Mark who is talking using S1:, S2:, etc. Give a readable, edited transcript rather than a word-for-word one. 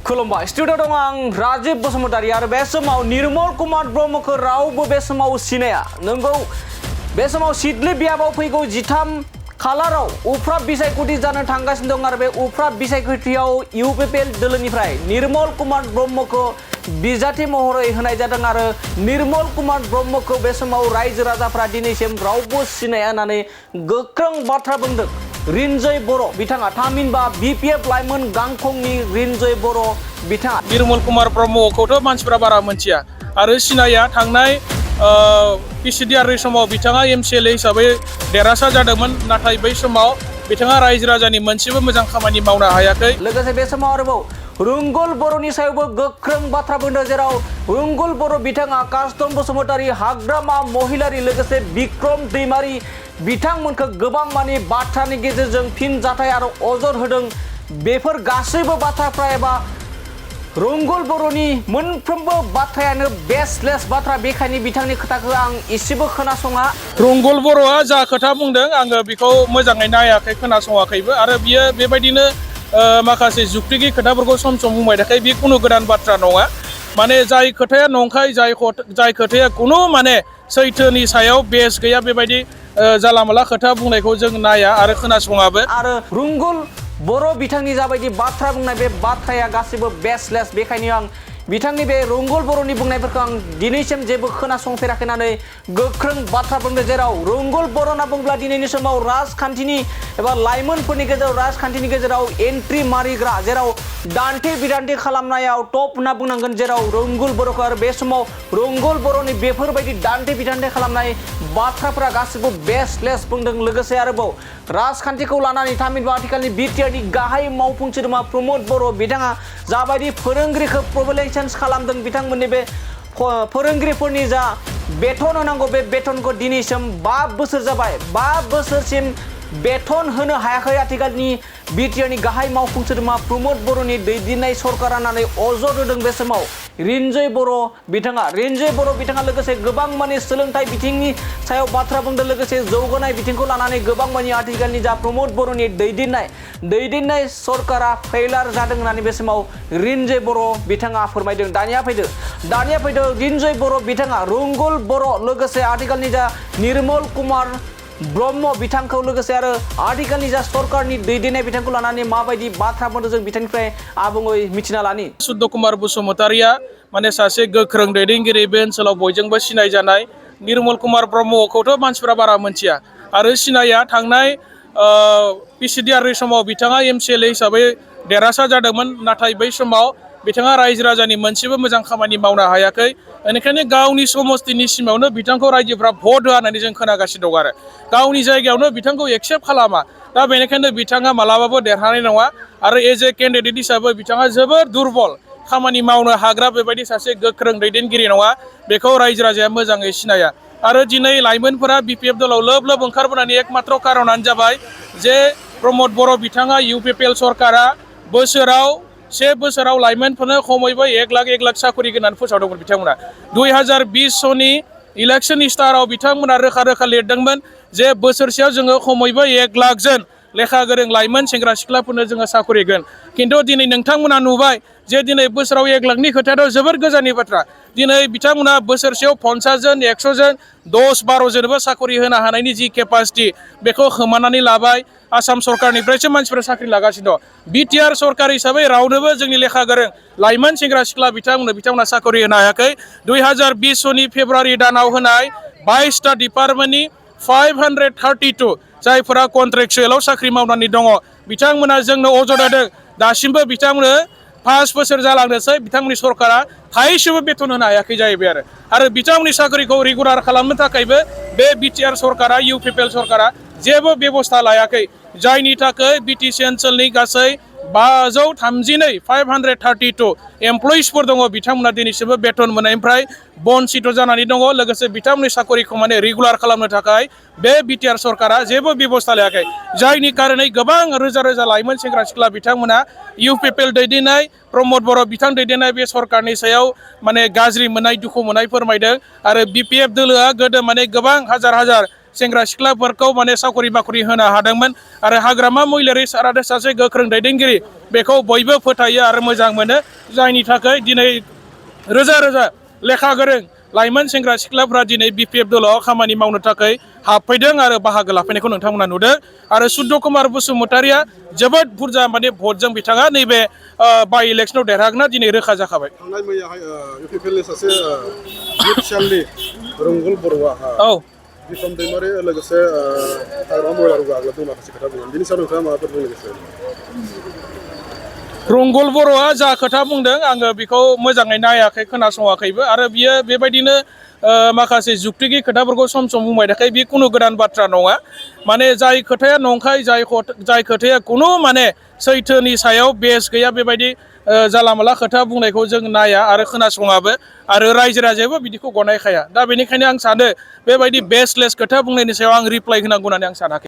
S1: खुलुमबाय स्टुडिअ दं आं राजीव बसुमतारी आरो बे समाव निर्मल कुमार ब्रह्मखौ रावबो बे समाव सिनाया नंगौ बे समाव सिडली बियाबाव फैगौ 13 खालाराव उफ्राब बिसायख'थि जानो थांगासिनो दं आरो बे उफ्राब बिसायख'थियाव इउपिपिएल दोलोनिफ्राय निर्मल कुमार ब्रह्मखौ बिजाथि महरै होनाय जादों आरो निर्मल कुमार ब्रह्मखौ बे समाव रायजो राजाफ्रा दिनैसिम रावबो सिनाया होननानै गोख्रों बाथ्रा बुंदों। रिन्जय बर' बिथाङा थामहिनबा बिपिएफ लाइमोन गांखंनि रिन्जय बर' बिथाङा
S2: निर्मल कुमार ब्रह्मखौथ' मानसिफ्रा बारा मोनथिया आरो सिनाया थांनाय पिसिडिआर समाव बिथाङा एमसिएलए हिसाबै देरहासार जादोंमोन नाथाय बै समाव बिथाङा रायजो राजानि मोनसेबो मोजां खामानि मावनो हायाखै।
S1: लोगोसे बे समाव आरोबाव रुंगुल बर'नि सायावबो गोख्रों बाथ्रा बुंदों जेराव रुंगुल बर' बिथाङा कास्तन बसुमतारी हाग्रामा महिलारि लोगोसे बिक्रम दैमारि बिथांमोनखौ गोबां मानि बाथ्रानि गेजेरजों फिनजाथाय आरो अजद होदों। बेफोर गासैबो बाथ्राफ्रा एबा रुंगुल बर'नि मोनफ्रोमबो बाथ्रायानो बेसलेस बाथ्रा बेखायनो बिथांनि खोथाखौ आं एसेबो खोनासङा।
S2: रुंगुल बर'आ जा खोथा बुंदों आङो बेखौ मोजाङै नायाखै खोनासङाखैबो आरो बियो बेबायदिनो माखासे जुक्तिगि खोथाफोरखौ सम सम बुंबाय थाखाय बे खुनु गोदान बाथ्रा नङा। माने जाय खोथाया नंखाय जाय खोथाया खुनु माने सैथोनि सायाव बेस गैया बेबायदि जाला माला खोथा बुंनायखौ जों नाया आरो खोनासङाबो।
S1: आरो रुंगुल बर' बिथांनि जाबायदि बाथ्रा बुंनाय बे बाथ्राया गासैबो बेसलेस बेखायनो आं बिथांनि बे रुंगुल बर'नि बुंनायफोरखौ आं दिनैसिम जेबो खोनासंफेराखै होननानै गोख्रों बाथ्रा बुंदों। जेराव रुंगुल बर' होनना बुंब्ला दिनैनि समाव राजखान्थिनि एबा लाइमोनफोरनि गेजेराव राजखान्थिनि गेजेराव एन्ट्रि मारिग्रा जेराव दान्थे बिदान्थे खालामनायाव टप होनना बुंनांगोन जेराव रुंगुल बर'खौ आरो बे समाव रुंगुल बर'नि बेफोरबायदि दान्थे बिदान्थे खालामनाय बाथ्राफोरा गासैबो बेसलेस बुंदों। लोगोसे आरोबाव राजखान्थिखौ लानानै थामहिनबा आथिखालनि बिटिआरनि गाहाय मावफुं सोद्रोमा प्रमद बर' बिथाङा जाबायदि फोरोंगिरिखौ प्रिभिलेजन्स खालामदों बिथांमोननि बे फोरोंगिरिफोरनि जा बेथन होनांगौ बे बेथनखौ दिनैसिम 5 बोसोर जाबाय 5 बोसोरसिम बेथन होनो हायाखै आथिखालनि बिटिआरनि गाहाय मावफुं सोद्रोमा प्रमद बर'नि दैदेननाय सरकार होननानै अजद होदों। बे समाव रिन्जय बर' बिथाङा लोगोसे गोबां माने सोलोंथाइ बिथिंनि सायाव बाथ्रा बुंदों लोगोसे जौगानाय बिथिंखौ लानानै गोबां माने आथिखालनि जा प्रमद बर'नि दैदेननाय सरकारा फेलार जादों होननानै बे समाव रिन्जय बर' बिथाङा फोरमायदों। दानिया फैदो रिन्जय बर' बिथाङा रुंगुल बर' लोगोसे आथिखालनि जा निर्मल कुमार ब्रह्म बिथांखौ लोगोसे आरो आथिखालनि जा सरकारनि दैदेननाय बिथांखौ लानानै माबायदि बाथ्रा बुंदों जों बिथांनिफ्राय आबुङै मिथिना लानि।
S2: सुद्द कुमार बसुमतारिया माने सासे गोख्रों दैदेनगिरि बे ओनसोलाव बयजोंबो सिनायजानाय। निर्मल कुमार ब्रह्मखौथ' मानसिफ्रा बारा मोनथिया आरो सिनाया थांनाय पिसिडिआर समाव बिथाङा एमसिएलए हिसाबै देरहासार जादोंमोन नाथाय बै समाव बिथाङा रायजो राजानि मोनसेबो मोजां खामानि मावनो हायाखै। बेनिखायनो गावनि समस्तिनि सिमावनो बिथांखौ रायजोफ्रा भट होआ होननानै जों खोनागासिनो दं आरो गावनि जायगायावनो बिथांखौ एक्सेप्ट खालामा। दा बेनिखायनो बिथाङा मालाबाबो देरहानाय नङा आरो एज ए केन्डिडेट हिसाबै बिथाङा जोबोर दुरबल खामानि मावनो हाग्रा बेबायदि सासे गोख्रों दैदेनगिरि नङा बेखौ रायजो राजाया मोजाङै सिनाया। आरो दिनै लाइमोनफोरा बिपिएफ दलाव लोब ओंखारबोनायनि एकमात्र कारनानो जाबाय जे प्रमद बर' बिथाङा इउपिपिएल सरकारा से बोसोराव लाइमोनफोरनो खमैबो 1 लाख साखरि होनानै फोसावदोंमोन बिथांमोना। 2020 सननि इलेक्सन स्टाराव बिथांमोना रोखा लिरदोंमोन जे बोसोरसेयाव जोङो खमैबो 1 लाख जन लेखा गोरों लाइमोन सेंग्रा सिख्लाफोरनो जोङो साखरि होगोन। खिन्थु दिनै नोंथांमोना नुबाय जे दिनै बोसोराव 1 लाखनि खोथायाथ' जोबोर गोजाननि बाथ्रा। दिनै बिथांमोना बोसोरसेयाव 50 जन 100 जन 10-12 जनबो साखरि होनो हानायनि जि केपासिटि बेखौ खोमानानै लाबाय। आसाम सरकारनिफ्रायसो मानसिफोरा साख्रि लागासिनो दं। बिटिआर सरकार हिसाबै रावनोबो जोंनि लेखा गोरों लाइमोन सेंग्रा सिख्ला बिथांमोना साखरि होनो हायाखै। 2020 सननि फेब्रुवारि दानाव होनाय 22टा डिपार्टमेन्टनि 532 जायफोरा कन्ट्रेक्चुयेलाव साख्रि मावनानै दङ बिथांमोना जोंनो अजद होदों। दासिमबो बिथांमोननो 5 बोसोर जालांनोसै बिथांमोननि सरकारा थाइसेबो बेथन होनो हायाखै जाहैबाय आरो बिथांमोननि साख्रिखौ रेगुलार खालामनो थाखायबो बे बिटिआर सरकारा इउपिपिएल सरकारा जेबो बेबस्था लायाखै जायनि थाखाय बिटिसि ओनसोलनि गासै 532 एमप्लयिसफोर दङ बिथांमोना दिनैसिमबो बेथन मोननायनिफ्राय बन्सित जानानै दङ। लोगोसे बिथांमोननि साखरिखौ माने रेगुलार खालामनो थाखाय बे बिटिआर सरकारा जेबो बेबस्था लायाखै जायनि कारनै गोबां रोजा लाइमोन सेंग्रा सिख्ला बिथांमोना इउपिपिएल दैदेननाय प्रमद बर' बिथां दैदेननाय बे सरकारनि सायाव माने गाज्रि मोननाय दुखु मोननाय फोरमायदों। आरो बिपिएफ दोलोआ गोदो माने गोबां हाजार सेंग्रा सिख्लाफोरखौ माने साखरि बाखरि होनो हादोंमोन आरो हाग्रामा महिलारि सारादे सासे गोख्रों दैदेनगिरि बेखौ बयबो फोथायो आरो मोजां मोनो जायनि थाखाय दिनै रोजा रोजा लेखा गोरों लाइमोन सेंग्रा सिख्लाफ्रा दिनै BPF दलाव खामानि मावनो थाखाय हाबफैदों आरो बाहागो लाफैनायखौ नोंथांमोना नुदों आरो सुद्ध कुमार बसुमतारिया जोबोद बुरजा माने भटजों बिथाङा नैबे बाइ इलेक्सनाव देरहागोना दिनै रोखा जाखाबाय।
S3: थांनाय मैयाहाय UPPLनि सासे इउथ सेलनि रंगल बर'आ
S2: औ
S3: बिक्रम दैमारि लोगोसे हाग्रामा महिलारि गाग्लोबदों माखासे खोथा बुंदों बिनि सायाव नोंथाङा माबाफोर बुंनो गोसो?
S2: रंगल बर'आ जा खोथा बुंदों आङो बेखौ मोजाङै नायाखै खोनासङाखैबो आरो बियो बेबायदिनो माखासे जुक्तिगि खोथाफोरखौ सम सम बुंबाय थाखाय बे खुनु गोदान बाथ्रा नङा माने जाय खोथाया नंखाय जाय खोथाया खुनु माने सैथोनि सायाव बेस गैया बेबायदि जाला माला खोथा बुंनायखौ जों नाया आरो खोनासङाबो आरो रायजो राजायाबो बिदिखौ गनायखाया दा बेनिखायनो आं सानो बेबायदि बेसलेस खोथा बुंनायनि सायाव आं रिप्लाइ होनांगौ होननानै आं सानाखै।